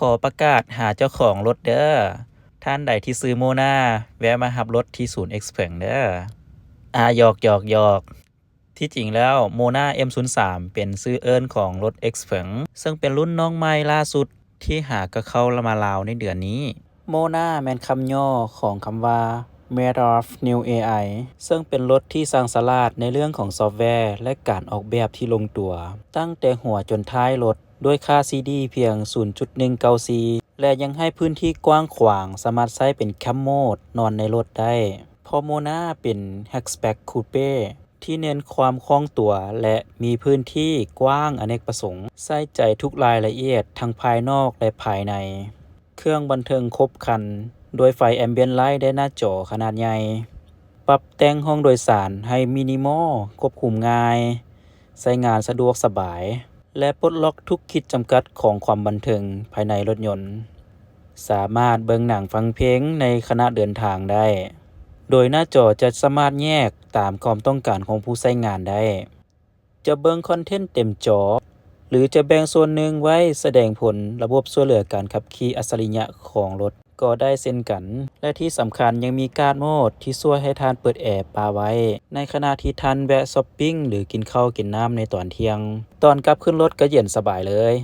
ຂໍປະກາດຫາເຈົ້າຂອງລົດເດີ້. ທ່ານໃດທີ່ຊື່ໂມນາ ແວະມາຮັບລົດທີ່ສູນເອັກເຜິງເດີ້. ອາ ຫຍອກໆໆ. ທີ່ຈິງແລ້ວ ໂມນາ ເອັມສູນສາມ ເປັນຊື່ເອີ້ນຂອງລົດເອັກເຜິງ ເຊິ່ງເປັນລຸ້ນນ້ອງໃໝ່ລ່າສຸດທີ່ຫາກໍເຂົ້າມາລາວໃນເດືອນນີ້. ໂມນາ ແມ່ນຄຳຫຍໍ້ຂອງຄຳວ່າ Made of New ເອໄອ ເຊິ່ງເປັນລົດທີ່ຊ່າງສະຫຼາດໃນເລື່ອງຂອງຊອບແວ ແລະ ການອອກແບບທີ່ລົງຕົວ ຕັ້ງແຕ່ຫົວຈົນທ້າຍລົດ ດ້ວຍຄ່າ ຊີ ດີ ພຽງ ສູນຈຸດໜຶ່ງເກົ້າ ຊີ ແລະ ຍັງໃຫ້ພື້ນທີ່ກວ້າງຂວາງ ສາມາດໃຊ້ເປັນ Camp Mode ນອນໃນລົດໄດ້. ເພາະໂມນາ ເປັນ Hatchback Coupe ທີ່ເນັ້ນຄວາມຄ່ອງຕົວ ແລະ ມີພື້ນທີ່ກວ້າງອະເນກປະສົງ, ໃສ່ໃຈທຸກລາຍລະອຽດທັງພາຍນອກ ແລະ ພາຍໃນ. ເຄື່ອງບັນເທີງຄົບຄັນ ດ້ວຍໄຟ Ambient Light ແລະ ໜ້າຈໍຂະໜາດໃຫຍ່. ປັບແຕ່ງຫ້ອງໂດຍສານໃຫ້ມິນິມໍ, ຄວບຄຸມງ່າຍ, ໃຊ້ງານສະດວກສະບາຍ ແລະ ປົດລັອກທຸກຂີດຈຳກັດຂອງຄວາມບັນເທີງພາຍໃນລົດຍົນ. ສາມາດເບິ່ງໜັງຟັງເພງໃນຂະນະເດີນທາງໄດ້, ໂດຍໜ້າຈໍຈະສາມາດແຍກຕາມຄວາມຕ້ອງການຂອງຜູ້ໃຊ້ງານໄດ້. ຈະເບິ່ງຄອນເທັນເຕັມຈໍ ຫຼື ຈະແບ່ງສ່ວນໜຶ່ງໄວ້ສະແດງຜົນລະບົບຊ່ວຍເຫຼືອການຂັບຂີ່ອັດສະລິຍະຂອງລົດກໍໄດ້ເຊັ່ນກັນ ແລະ ທີ່ສຳຄັນຍັງມີກາດໂໝດທີ່ຊ່ວຍໃຫ້ທ່ານເປີດແອປະໄວ້ ໃນຂະນະທີ່ທ່ານແວະຊັອບປິງ ຫຼື ກິນເຂົ້າກິນນ້ຳໃນຕອນທ່ຽງ. ຕອນກັບຂຶ້ນລົດກໍເຢັນສະບາຍເລີຍ.